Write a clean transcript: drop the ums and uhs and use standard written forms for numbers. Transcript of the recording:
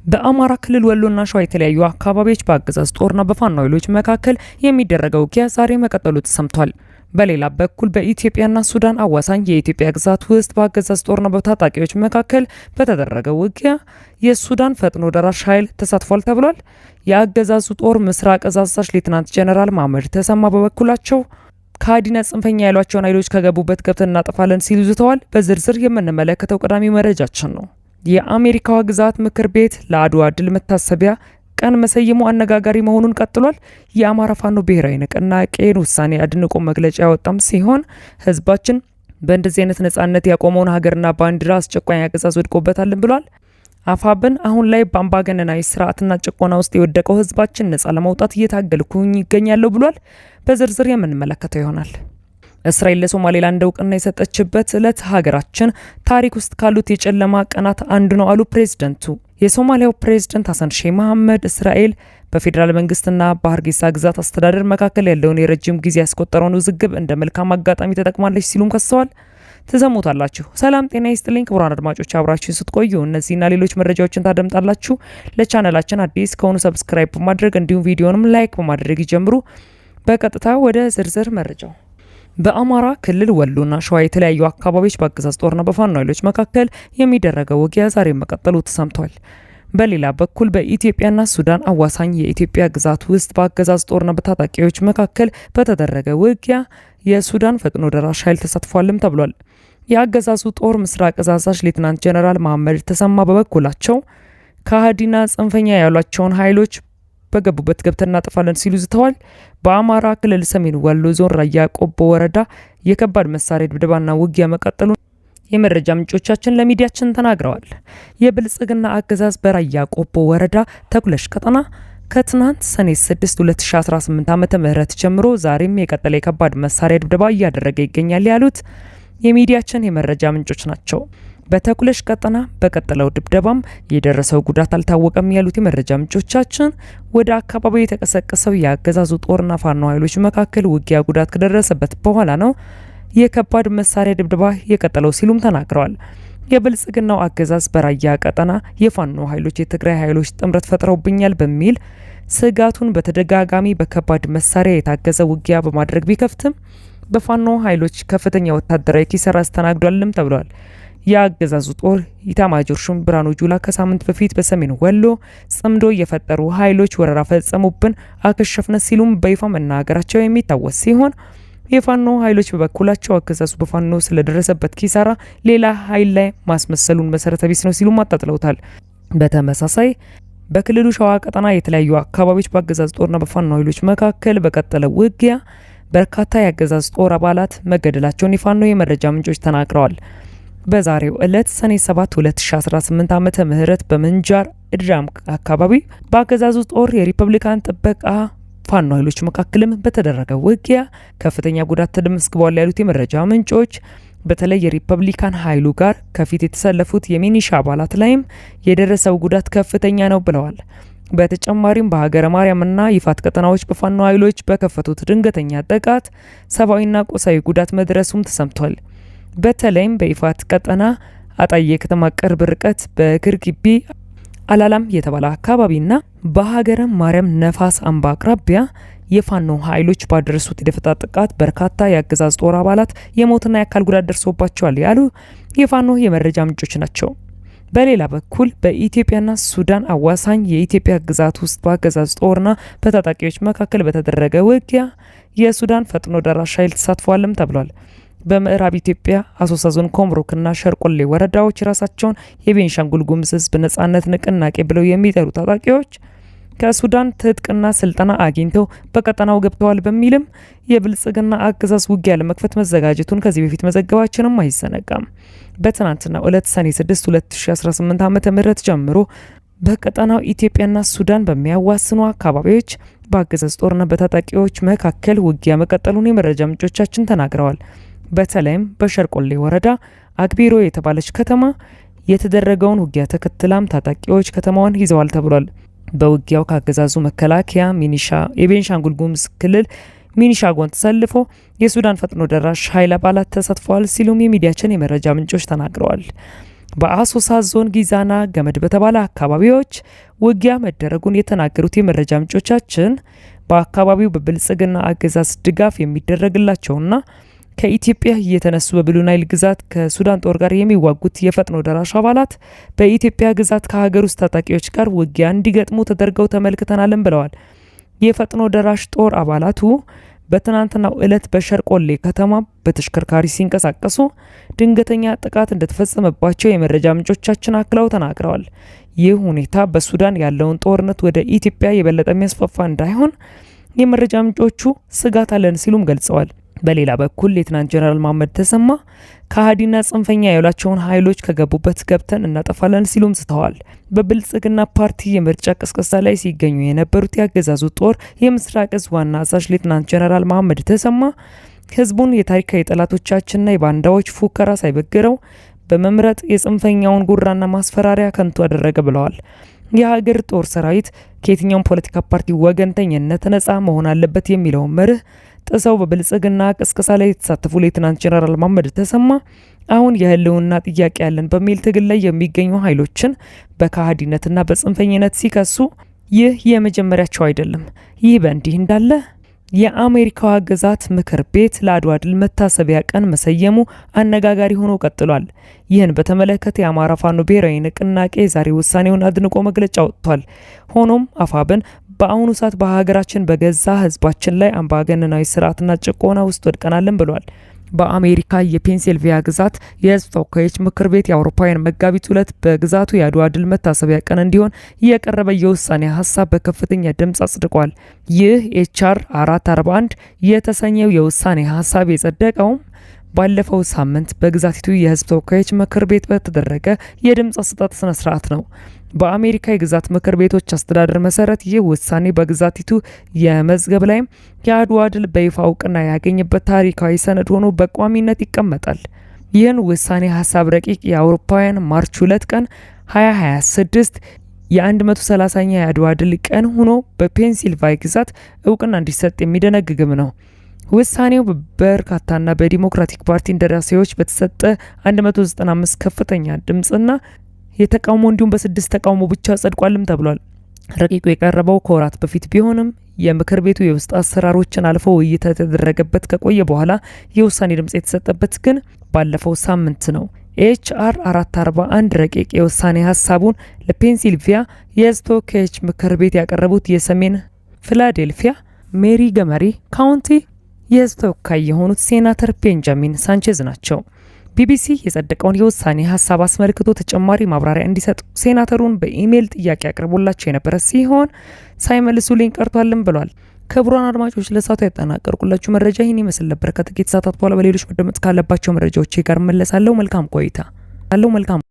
በአማራ ክልል ወሎና ሸዋ የተለያዩ አካባቢዎች በአገዛዝ ጦርና በፋኖ ኃይሎች መካከል የሚደረገው ውጊያ ዛሬ መቀጠሉ ተሰምቷል። በሌላ በኩል በኢትዮጵያና ሱዳን አዋሳኝ የኢትዮጵያ ግዛት ውስጥ በአገዛዝ ጦርና በታጣቂዎች መካከል በተደረገው ውጊያ የሱዳን ፈጥኖ ደራሽ ኃይል ተሳትፏል ተብሏል። የአገዛዙ ጦር ምስራቅ እዝ አዛዥ ሌትናንት ጀነራል መሐመድ ተሰማ በበኩላቸው ከሃዲና ጽንፈኛ ያሏቸውን ኃይሎች ከገቡበት ገብተን እናጠፋለን ሲሉ ዝተዋል። በዝርዝር የምንመለከተው ቀዳሚ መረጃችን ነው። የአሜሪካዋ ግዛት ምክር ቤት ለአድዋ ድል መታሰቢያ ቀን መሰየሙ አነጋጋሪ መሆኑን ቀጥሏል። የአማራ ፋኖ ብሔራዊ ንቅናቄን ውሳኔ አድንቆ መግለጫ ያወጣም ሲሆን ህዝባችን በእንደዚህ አይነት ነጻነት ያቆመውን ሀገርና ባንዲራ አስጨቋኝ አገዛዝ ወድቆበታልን ብሏል። አፋብን አሁን ላይ በአምባገነናዊ ስርዓትና ጭቆና ውስጥ የወደቀው ህዝባችን ነጻ ለመውጣት እየታገልኩኝ ይገኛለሁ ብሏል። በዝርዝር የምንመለከተው ይሆናል። እስራኤል ለሶማሌላንድ እውቅና የሰጠችበት ዕለት ሀገራችን ታሪክ ውስጥ ካሉት የጨለማ ቀናት አንዱ ነው አሉ ፕሬዝደንቱ። የሶማሊያው ፕሬዝደንት ሀሰን ሼህ መሐመድ እስራኤል በፌዴራል መንግስትና በሀርጌሳ ግዛት አስተዳደር መካከል ያለውን የረጅም ጊዜ ያስቆጠረውን ውዝግብ እንደ መልካም አጋጣሚ ተጠቅማለች ሲሉም ከሰዋል። ትሰሙታላችሁ። ሰላም ጤና ይስጥልኝ ክቡራን አድማጮች፣ አብራችሁን ስትቆዩ እነዚህና ሌሎች መረጃዎችን ታደምጣላችሁ። ለቻናላችን አዲስ ከሆኑ subscribe በማድረግ እንዲሁም ቪዲዮንም like በማድረግ ይጀምሩ። በቀጥታ ወደ ዝርዝር መረጃው። በአማራ ክልል ወሎና ሸዋ የተለያዩ አካባቢዎች በአገዛዝ ጦርና በፋኖ ኃይሎች መካከል የሚደረገው ውጊያ ዛሬ መቀጠሉ ተሰምቷል። በሌላ በኩል በኢትዮጵያና ሱዳን አዋሳኝ የኢትዮጵያ ግዛት ውስጥ በአገዛዝ ጦርና በታጣቂዎች መካከል በተደረገ ውጊያ የሱዳን ፈጥኖ ደራሽ ኃይል ተሳትፏልም ተብሏል። የአገዛዙ ጦር ምስራቅ እዝ አዛዥ ሌትናንት ጀነራል መሐመድ ተሰማ በበኩላቸው ከሃዲና ጽንፈኛ ያሏቸውን ኃይሎች በገቡበት ገብተን እናጠፋለን ሲሉ ዝተዋል። በአማራ ክልል ሰሜን ወሎ ዞን ራያ ቆቦ ወረዳ የከባድ መሳሪያ ድብደባና ውጊያ መቀጠሉን የመረጃ ምንጮቻችን ለሚዲያችን ተናግረዋል። የብልጽግና አገዛዝ በራያ ቆቦ ወረዳ ተኩለሽ ቀጠና ከትናንት ሰኔ 6 2018 ዓ.ም ጀምሮ ዛሬም የቀጠለ የከባድ መሳሪያ ድብደባ እያደረገ ይገኛል ያሉት የሚዲያችን የመረጃ ምንጮች ናቸው። በተኩለሽ ቀጠና በቀጠለው ድብደባም የደረሰው ጉዳት አልታወቀም ያሉት የመረጃ ምንጮቻችን ወደ አካባቢው የተቀሰቀሰው የአገዛዙ ጦርና ፋኖ ኃይሎች መካከል ውጊያ ጉዳት ከደረሰበት በኋላ ነው የከባድ መሳሪያ ድብደባ የቀጠለው ሲሉም ተናግረዋል። የብልጽግናው አገዛዝ በራያ ቀጠና የፋኖ ኃይሎች የትግራይ ኃይሎች ጥምረት ፈጥረውብኛል በሚል ስጋቱን በተደጋጋሚ በከባድ መሳሪያ የታገዘ ውጊያ በማድረግ ቢከፍትም በፋኖ ኃይሎች ከፍተኛ ወታደራዊ ኪሳራ አስተናግዷልም ተብሏል። የአገዛዙ ጦር ኢታማጆር ሹም ብርሃኑ ጁላ ከሳምንት በፊት በሰሜን ወሎ ጽምዶ የፈጠሩ ኃይሎች ወረራ ፈጸሙብን፣ አከሸፍነ ሲሉም በይፋ መናገራቸው የሚታወስ ሲሆን የፋኖ ኃይሎች በበኩላቸው አገዛዙ በፋኖ ስለደረሰበት ኪሳራ ሌላ ኃይል ላይ ማስመሰሉን መሰረተ ቢስ ነው ሲሉም አጣጥለውታል። በተመሳሳይ በክልሉ ሸዋ ቀጠና የተለያዩ አካባቢዎች በአገዛዝ ጦርና በፋኖ ኃይሎች መካከል በቀጠለ ውጊያ በርካታ የአገዛዝ ጦር አባላት መገደላቸውን የፋኖ የመረጃ ምንጮች ተናግረዋል። በዛሬው ዕለት ሰኔ 7 2018 ዓመተ ምህረት በምንጃር እድራም አካባቢ በአገዛዙ ጦር የሪፐብሊካን ጥበቃ ፋኖ ኃይሎች መካከልም በተደረገ ውጊያ ከፍተኛ ጉዳት ተመዝግቧል ያሉት የመረጃ ምንጮች በተለይ የሪፐብሊካን ኃይሉ ጋር ከፊት የተሰለፉት የሚኒሻ አባላት ላይም የደረሰው ጉዳት ከፍተኛ ነው ብለዋል። በተጨማሪም በሀገረ ማርያምና ይፋት ቀጠናዎች በፋኖ ኃይሎች በከፈቱት ድንገተኛ ጥቃት ሰብአዊና ቁሳዊ ጉዳት መድረሱም ተሰምቷል። በተለይም በይፋት ቀጠና አጣዬ ከተማ ቅርብ ርቀት በግርግቢ አላላም የተባለ አካባቢና በሀገረ ማርያም ነፋስ አምባ አቅራቢያ የፋኖ ኃይሎች ባደረሱት የደፈጣ ጥቃት በርካታ የአገዛዝ ጦር አባላት የሞትና የአካል ጉዳት ደርሶባቸዋል ያሉ የፋኖ የመረጃ ምንጮች ናቸው። በሌላ በኩል በኢትዮጵያና ሱዳን አዋሳኝ የኢትዮጵያ ግዛት ውስጥ በአገዛዝ ጦርና በታጣቂዎች መካከል በተደረገ ውጊያ የሱዳን ፈጥኖ ደራሽ ኃይል ተሳትፏልም ተብሏል። በምዕራብ ኢትዮጵያ አሶሳ ዞን ኮምሮክና ሸርቆሌ ወረዳዎች ራሳቸውን የቤንሻንጉል ጉሙዝ ሕዝብ ነጻነት ንቅናቄ ብለው የሚጠሩ ታጣቂዎች ከሱዳን ትጥቅና ስልጠና አግኝተው በቀጠናው ገብተዋል በሚልም የብልጽግና አገዛዝ ውጊያ ለመክፈት መዘጋጀቱን ከዚህ በፊት መዘገባችንም አይዘነጋም። በትናንትናው ዕለት ሰኔ 6 2018 ዓ.ም ጀምሮ በቀጠናው ኢትዮጵያና ሱዳን በሚያዋስኑ አካባቢዎች በአገዛዝ ጦርና በታጣቂዎች መካከል ውጊያ መቀጠሉን የመረጃ ምንጮቻችን ተናግረዋል። በተለይም በሸርቆሌ ወረዳ አግቢሮ የተባለች ከተማ የተደረገውን ውጊያ ተከትላም ታጣቂዎች ከተማዋን ይዘዋል ተብሏል። በውጊያው ከአገዛዙ መከላከያ፣ ሚኒሻ፣ የቤንሻንጉል ጉሙዝ ክልል ሚኒሻ ጎን ተሰልፎ የሱዳን ፈጥኖ ደራሽ ኃይል አባላት ተሳትፈዋል ሲሉም የሚዲያችን የመረጃ ምንጮች ተናግረዋል። በአሶሳ ዞን ጊዛና ገመድ በተባለ አካባቢዎች ውጊያ መደረጉን የተናገሩት የመረጃ ምንጮቻችን በአካባቢው በብልጽግና አገዛዝ ድጋፍ የሚደረግላቸውና ከኢትዮጵያ እየተነሱ በብሉ ናይል ግዛት ከሱዳን ጦር ጋር የሚዋጉት የፈጥኖ ደራሽ አባላት በኢትዮጵያ ግዛት ከሀገር ውስጥ ታጣቂዎች ጋር ውጊያ እንዲገጥሙ ተደርገው ተመልክተናልም ብለዋል። የፈጥኖ ደራሽ ጦር አባላቱ በትናንትናው ዕለት በሸርቆሌ ከተማ በተሽከርካሪ ሲንቀሳቀሱ ድንገተኛ ጥቃት እንደተፈጸመባቸው የመረጃ ምንጮቻችን አክለው ተናግረዋል። ይህ ሁኔታ በሱዳን ያለውን ጦርነት ወደ ኢትዮጵያ የበለጠ የሚያስፋፋ እንዳይሆን የመረጃ ምንጮቹ ስጋት አለን ሲሉም ገልጸዋል። በሌላ በኩል ሌትናንት ጀነራል መሐመድ ተሰማ ከሃዲና ጽንፈኛ ያሏቸውን ኃይሎች ከገቡበት ገብተን እናጠፋለን ሲሉም ዝተዋል። በብልጽግና ፓርቲ የምርጫ ቅስቀሳ ላይ ሲገኙ የነበሩት የአገዛዙ ጦር የምስራቅ እዝ ዋና አዛዥ ሌትናንት ጀነራል መሐመድ ተሰማ ህዝቡን የታሪካዊ ጠላቶቻችንና የባንዳዎች ፉከራ ሳይበግረው በመምረጥ የጽንፈኛውን ጉራና ማስፈራሪያ ከንቱ አደረገ ብለዋል። የሀገር ጦር ሰራዊት ከየትኛውም ፖለቲካ ፓርቲ ወገንተኝነት ነጻ መሆን አለበት የሚለውን መርህ ጥሰው በብልጽግና ቅስቀሳ ላይ የተሳተፉ ሌትናንት ጀነራል መሐመድ ተሰማ አሁን የህልውና ጥያቄ ያለን በሚል ትግል ላይ የሚገኙ ኃይሎችን በከሃዲነትና በጽንፈኝነት ሲከሱ ይህ የመጀመሪያቸው አይደለም። ይህ በእንዲህ እንዳለ የአሜሪካዋ ግዛት ምክር ቤት ለአድዋ ድል መታሰቢያ ቀን መሰየሙ አነጋጋሪ ሆኖ ቀጥሏል። ይህን በተመለከተ የአማራ ፋኖ ብሔራዊ ንቅናቄ ዛሬ ውሳኔውን አድንቆ መግለጫ ወጥቷል። ሆኖም አፋብን በአሁኑ ሰዓት በሀገራችን በገዛ ህዝባችን ላይ አምባገነናዊ ስርዓትና ጭቆና ውስጥ ወድቀናለን ብሏል። በአሜሪካ የፔንሲልቬኒያ ግዛት የህዝብ ተወካዮች ምክር ቤት የአውሮፓውያን መጋቢት 2 በግዛቱ የአድዋ ድል መታሰቢያ ቀን እንዲሆን የቀረበ የውሳኔ ሀሳብ በከፍተኛ ድምፅ አጽድቋል። ይህ HR 441 የተሰኘው የውሳኔ ሀሳብ የጸደቀውም ባለፈው ሳምንት በግዛቲቱ የህዝብ ተወካዮች ምክር ቤት በተደረገ የድምፅ አሰጣጥ ስነ ስርዓት ነው። በአሜሪካ የግዛት ምክር ቤቶች አስተዳደር መሰረት ይህ ውሳኔ በግዛቲቱ የመዝገብ ላይም የአድዋ ድል በይፋ እውቅና ያገኘበት ታሪካዊ ሰነድ ሆኖ በቋሚነት ይቀመጣል። ይህን ውሳኔ ሀሳብ ረቂቅ የአውሮፓውያን March 2 ቀን 2026 የ130ኛ የአድዋ ድል ቀን ሆኖ በፔንሲልቫኒያ ግዛት እውቅና እንዲሰጥ የሚደነግግም ነው። ውሳኔው በበርካታና በዲሞክራቲክ ፓርቲ እንደራሴዎች በተሰጠ 195 ከፍተኛ ድምጽና የተቃውሞ እንዲሁም በ6 ተቃውሞ ብቻ ጸድቋልም ተብሏል። ረቂቁ የቀረበው ከወራት በፊት ቢሆንም የምክር ቤቱ የውስጥ አሰራሮችን አልፎ ውይይት የተደረገበት ከቆየ በኋላ የውሳኔ ድምጽ የተሰጠበት ግን ባለፈው ሳምንት ነው። HR 441 ረቂቅ የውሳኔ ሀሳቡን ለፔንሲልቬኒያ የሕዝብ ተወካዮች ምክር ቤት ያቀረቡት የሰሜን ፊላዴልፊያ ሞንትጎመሪ ካውንቲ የሕዝብ ተወካይ የሆኑት ሴናተር ቤንጃሚን ሳንቼዝ ናቸው። ቢቢሲ የጸደቀውን የውሳኔ ሀሳብ አስመልክቶ ተጨማሪ ማብራሪያ እንዲሰጡ ሴናተሩን በኢሜይል ጥያቄ አቅርቦላቸው የነበረ ሲሆን ሳይመልሱልኝ ቀርቷልም ብሏል። ክቡራን አድማጮች ለሰዓቱ ያጠናቀርኩላችሁ መረጃ ይህን ይመስል ነበር። ከጥቂት ሰዓታት በኋላ በሌሎች መደመጥ ካለባቸው መረጃዎች ጋር እመለሳለሁ። መልካም ቆይታ አለው። መልካም።